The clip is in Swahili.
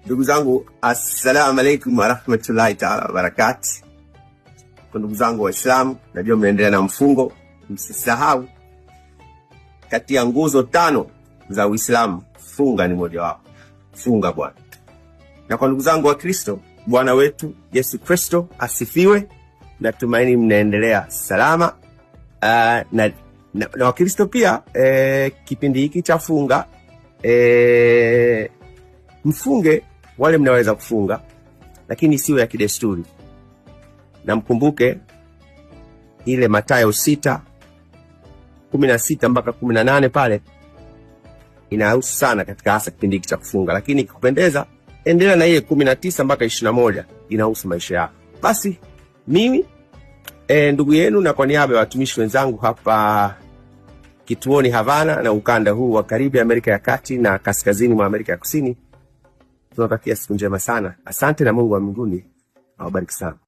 Ndugu zangu, assalamu alaikum warahmatullahi taala wabarakatu. Kwa ndugu zangu Waislamu, najua mnaendelea na mfungo, msisahau kati ya nguzo tano za Uislamu funga ni mojawapo. Funga bwana. Na kwa ndugu zangu wa Kristo, Bwana wetu Yesu Kristo asifiwe. Natumaini mnaendelea salama. Na Wakristo pia kipindi hiki cha funga mfunge wale mnaweza kufunga, lakini siwe ya kidesturi, na mkumbuke ile Mathayo 6:16 mpaka 18 pale inahusu sana katika hasa kipindi hiki cha kufunga, lakini ikikupendeza endelea na ile 19 mpaka 21 inahusu maisha yako. Basi mimi ndugu yenu na kwa niaba ya watumishi wenzangu hapa kituoni Havana na ukanda huu wa Karibi, Amerika ya Kati na kaskazini mwa Amerika ya Kusini, tunatakia siku njema sana. Asante na Mungu wa mbinguni awabariki sana.